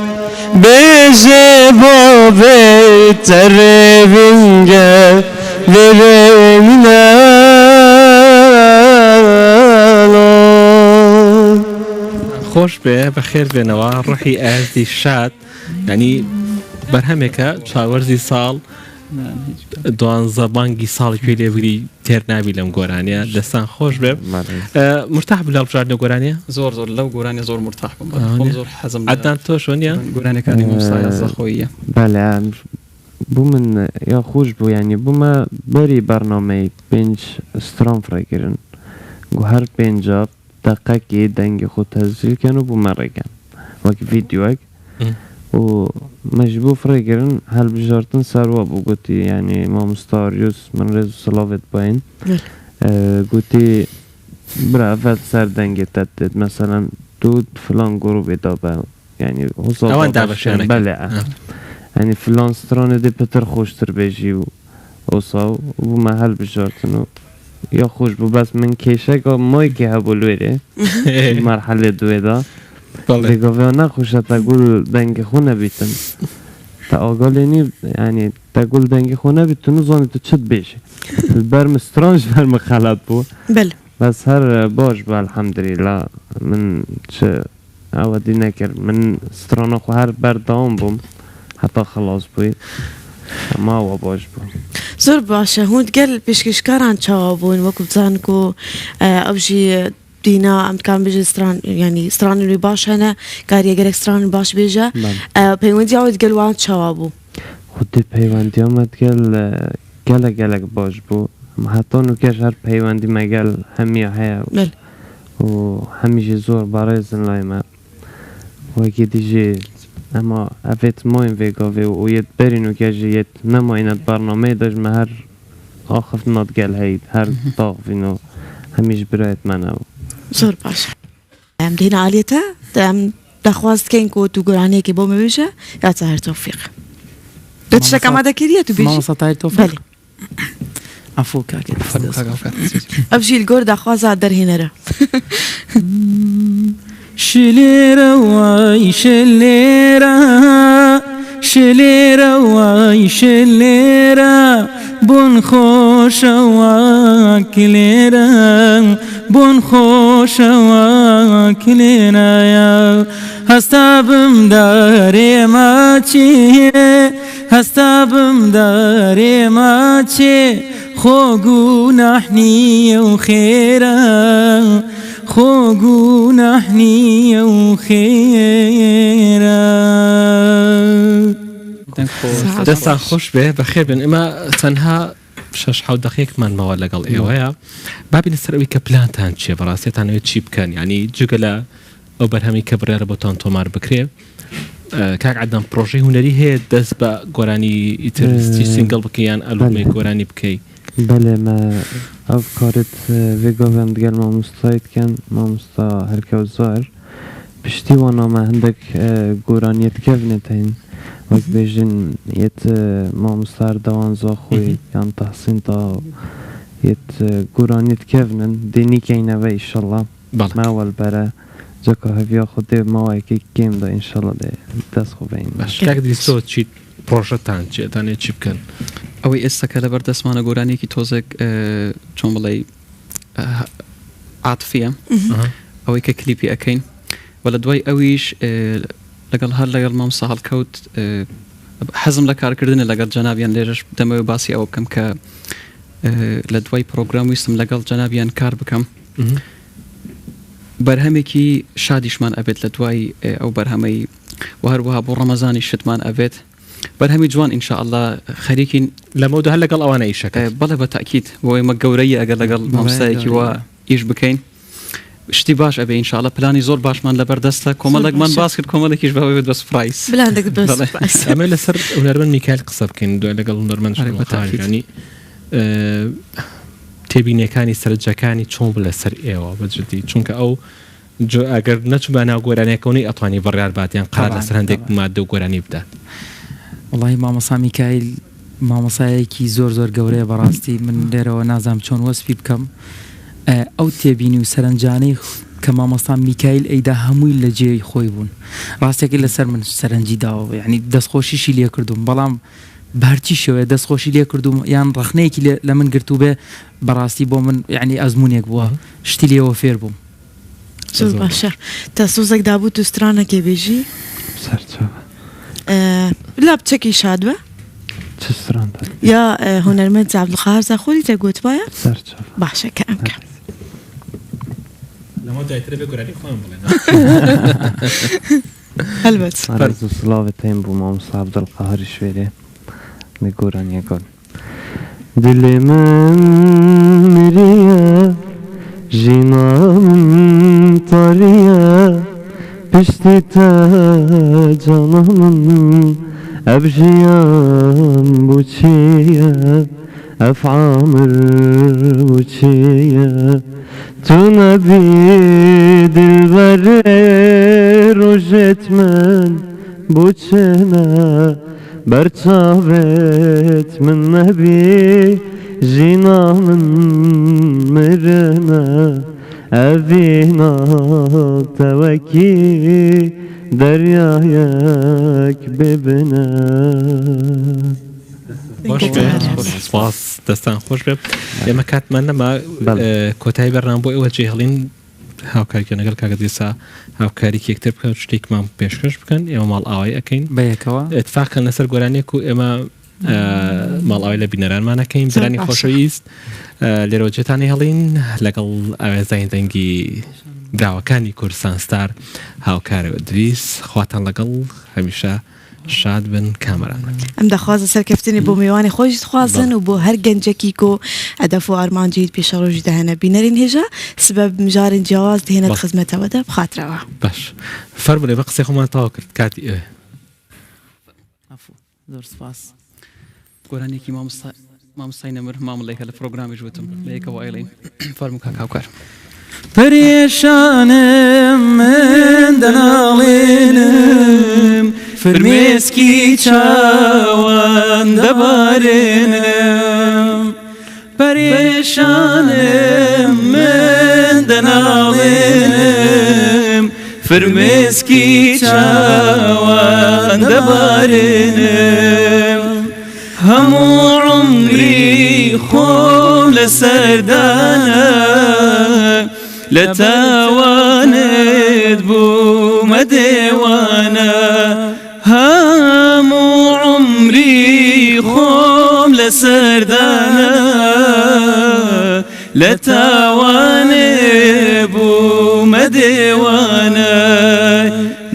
Speaker 4: بێژێ بابێتە ڕێوینگە ڤێرێنینە لای.
Speaker 2: خۆش بێ بەخێر بێنەوە ڕۆحی ئازدی شاد یعنی بەرهەمێکە چاوەرزی ساڵ دوانزە بانگی ساڵی پێ لێبگری تێر نابی لەم گۆرانیە دەستان خۆش بێ مرتاح بوو لە هەڵبژاردنە گۆرانیە؟
Speaker 3: زۆر زۆر لەو گۆرانیە زۆر مرتاح بووم خۆم زۆر حەزم لە
Speaker 2: عەدنان تۆ شۆنیە؟
Speaker 3: گۆرانیەکانی مامۆستا زەخۆییە.
Speaker 4: بەلێ بوو من یا خۆش بوو یانی بوومە بەری بەرنامەی پێنج ستران فڕێکردن گو هەر پێنجا دەقەکی دەنگی خۆ تەسجیل کەن و بوومە ڕێکەن وەک ڤیدیۆک و مەجبوو فڕێکردن هەلبژارتن سەروا بوو گوتی یانی مامۆستا ئاریوس من ڕێز و سڵاڤت باین گوتی برا ئەڤ سەر دەنگێ تەت دێت مەسەلەن تو فلان گروپێ دابە یانی هوسا
Speaker 2: ئەوان
Speaker 4: دابەشیان
Speaker 2: دابەشیانەکەن.
Speaker 4: بەلێ یانی فلان سترانێ دێ پتر خۆشتر بێژی و ئەوسا و بوومە هەلبژارتن و یا خۆش بوو بەس من کێشەکە مایکی هەبوو لێرێ مەرحەلێ دوێدا لێگاڤیا نەخۆشە تەگول دەنگی خۆ نەبیتن تا ئاگا لێ نی یانی تەگول دەنگی خۆ نەبیت تو نزانی تو چت بێژی بەرم سترانج بەرم خەلات بوو بەس هەر باش بوو الحەمدلیلا من چ ئەوە دی نەکرد من سترانە خۆ هەر بەردەوام بووم هەتا خەڵاس بووی ماوە باش بوو.
Speaker 1: زۆر باشە هوند گەل پێشکەشکاران چاوا بوون وەکو بزان کو ئەو ژی دینا ئەم کام بێژە ستران یانی سترانن وی باش هەنە کاریە گەلەک سترانن باش بێژە پەیوەندی ئەوت گەل وان چاوا بوو؟
Speaker 4: خودی پەیوەندیا مە دگەل گەلەک گەلەک باش بوو هەتا نوکەش هەر پەیوەندی مە گەل هەمیا هەیە و هەمیژی زۆر بەڕێزن لای مە. وەکی دیژێ ئەما ئەڤێت ماین ڤێ گاڤێ و یەت بەرین و کەژێ یەت نەماینەت بەرنامەێ داش مە هەر ئاخفتنات گەل هەیت هەر داخڤین و هەمیش برایت مەنە و.
Speaker 1: زۆر باشە ئەم دێنە ئالیەتە ئەم داخواز دکەین کۆ تو گۆرانیەکی بۆ مە بێژە یا تاهر تۆفیق دە تشتەک ئامادە کریە تو بێژی
Speaker 5: مامۆستا تاهیر تۆفیق
Speaker 1: بەلێ.
Speaker 5: عەفو کاکە
Speaker 3: فەرموو کاک ئەوکات.
Speaker 1: ئەبژی لگۆر داخوازا دەرهێنەرە.
Speaker 5: شلێرە وای شلێرە شلێرە وای شلێرە بۆن خۆشە وا کلێرە بۆن خۆشە وا کلێرەیە هەستا بمدارێ ماچێ هەستا بمدارێ ماچێ خۆ گوناح نییە و خێرە خۆ گوناح نییە و خێرە.
Speaker 3: دەنگ خۆش.
Speaker 2: دەستان خۆش بێ بەخێر بێن ئێمە تەنها شەش حەوت دەقیقمان ماوە لەگەڵ ئێوەیە با بینە سەر ئەوەی کە پلانتان چییە بەڕاستیتان ئەوێت چی بکەن یعنی جگە لە ئەو بەرهەمەی کە بڕیارە بۆتان تۆمار بکرێ کاک عەدنان پرۆژەی هونەری هەیە دەست بە گۆرانی ئیتر single بکەی یان ئەلبومێک گۆرانی بکەی؟
Speaker 4: بەلێ مە ئەڤ کارت ڤێ گاڤێ ئەم دگەل مامۆستای دکەن مامۆستا هەرکەوت زاهر پشتی وانا مە هندەک گۆرانیەت کەڤنێت هەین وەک بێژن یەت مامۆستا ئەردەوان زاخۆی یان تەحسین تا یەت گۆرانیەت کەڤنن دێ نیکەینەڤە ئیشەڵا.
Speaker 2: بەڵێ.
Speaker 4: ماوەل بەرە جا کا هەڤیا خو دێ ماوەیەکی کێم دا ئینشەڵا دێ دەس خو بەین.
Speaker 2: باش کاک ئیدریس تۆ چیت پڕۆژەتان چیە ئەتانەوێت چی بکەن؟
Speaker 3: ئەوەی ئێستا کە لەبەر دەستمانە گۆرانیەکی تۆزێک چۆن بڵێی عاتفیە ئەوەی کە کلیپی ئەکەین و لە دوای ئەویش لەگەڵ هەر لەگەڵ مامۆستا هەڵکەوت حەزم لە کارکردنە لەگەڵ جەنابیان لێرەش دەمەوێت باسی ئەوە بکەم کە لە دوای پرۆگرام ویستم لەگەڵ جەنابیان کار بکەم بەرهەمێکی شادیشمان ئەبێت لە دوای ئەو بەرهەمەی و هەروەها بۆ ڕەمەزانی شتمان ئەبێت بەرهەمی جوان ان شاء اللە خەریکین.
Speaker 2: لەمەودوا هەر لەگەڵ ئەوانە ئیشەکەت؟
Speaker 3: بەڵێ بە تەئکید بۆ ئێمە گەورەییە ئەگەر لەگەڵ مامۆستایەکی وا ئیش بکەین شتی باش ئەبێ ان شاء اللە پلانی زۆر باشمان لەبەر دەستە کۆمەڵێکمان باس کرد کۆمەڵێکیش با ببێت بە surprise.
Speaker 1: بلان دەکرد بە surprise.
Speaker 2: ئەمە لەسەر هونەرمەند میکایل قسە بکەین دوای لەگەڵ هونەرمەند
Speaker 3: ئەرێ بە تەئکید.
Speaker 2: ینی تێبینیەکانی سەرنجەکانی چۆن بوو لەسەر ئێوە بە جدی چونکە ئەو ئەگەر نەچووبا ناو گۆرانیەکەوە نەی ئەتوانی بڕیار بات یان قەرار لەسەر هەندێک مادە و گۆرانی بدات.
Speaker 5: وەڵاهی مامۆستا میکایل مامۆسایەکی زۆر زۆر گەورەیە بەڕاستی من لێرەوە نازانم چۆن وەسفی بکەم ئەو تێبینی و سەرنجانەی کە مامۆستا میکایل ئەیدا هەمووی لە جێی خۆی بوون ڕاستەکەی لەسەر من سەرنجی داوە یعنی دەستخۆشیشی لێ کردوم بەڵام بە هەرچی شێوەیە دەست خۆشی لێ کردووم یان ڕەخنەیەکی لێ لە من گرتووبێ بەڕاستی بۆ من یعنی ئەزموونێک بووە شتی لێوە فێر بووم.
Speaker 1: زۆر باشە تا سۆزێک دابوو تو سترانەکێ بێژی.
Speaker 4: سەرچاوە.
Speaker 1: لا بچەکی شاد بە.
Speaker 4: چ ستران دەت؟
Speaker 1: یا هونەرمەند عەبدولقەهار زاخۆری تە گۆتبایە؟
Speaker 4: سەرچاوە.
Speaker 1: باشە کە ئەم کە.
Speaker 2: لەمە دوایترە بێ گۆرانی خۆیان بڵێن.
Speaker 1: هەلبەت.
Speaker 4: ڕێز و سڵاوت هەیم بۆ مامۆستا عەبدولقاهاری شوێرێ لە گۆرانیەکان. دلێ من مریە ژینا من تاریە پشتی تە جانا من ئەڤ ژیان بۆ چیە ئەڤ عامر بۆ چیە تۆ نەبی دلبەرێ ڕۆژێت من بۆ چنە بەرچاوێت من نەبی ژینا من مرنە ئەڤینا تەوەکی دەریایەک بێ بنە.
Speaker 2: خۆش بێ سپاس دەستان خۆش بێ ئێمە کاتمان نەما کۆتایی بەرنامە بۆ ئێوە جێهڵین هاوکاریکە لەگەڵ کاکە دیسا هاوکاری یەکتر بکەن شتێکمان پێشکەش بکەن ئێمە ماڵ ئاوای ئەەکەین
Speaker 5: بەیەکەوە
Speaker 2: اتفاقن لەسەر گۆرانێک و ئێمە ماڵئاوای لە بینەرانمان ئەکەین. برانی خۆشەویست لێرەوە جێتانی هەڵین لەگەڵ ئاوێزانی دەنگی براوەکانی کوردستان ستار هاوکار ئیدریس خواتان لەگەڵ هەمیشە شاد بن کامەران بن.
Speaker 1: ئەم داخوازە سەرکەفتنی بۆ میوانی خۆش دخوازن و بۆ هەر گەنجەکی کۆ ئەدەف و ئارمانجیت پێشەڕۆژی دەهەنە بینەرین هێژا سبە مژارن جیاواز دهێنە خزمەتەوە دە بخاترەوە.
Speaker 2: باش فەرموون ئێمە قسەی خۆمان تەواو کرد کاتی ئێوەیە.
Speaker 5: زۆر سپاس.
Speaker 3: گۆرانیەکی مامۆستا مامۆستای نەمر مامڵێکە لە پرۆگرامیش وتم لە یەکەوە ئەیڵێین فەرموو کاک هاوکار.
Speaker 5: پەرێشانم من دەناڵێنم فرمێسکی چاوان دەبارێنم پەرێشانم من دەناڵێنم فرمێسکی چاوان دەبارێنم هەموو عومری خۆم لەسەر دانا لە تاوانت بوومە دێوانە هەموو عومری خۆم لەسەر دانا لە تاوانێ بوومە دێوانە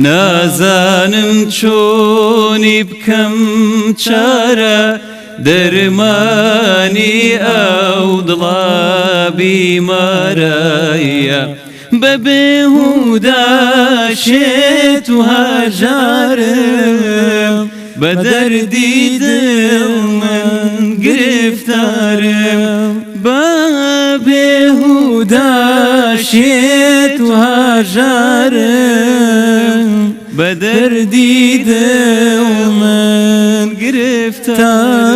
Speaker 5: نازانم چۆنی بکەم چارە دەرمانی ئەو دڵە بیمارەیە بە بێهودا شێت و هەژارم بە دەردی دڵ من گرفتارم بە بێهودا شێت و هەژارم بە دەردی دڵ من گرفتارم.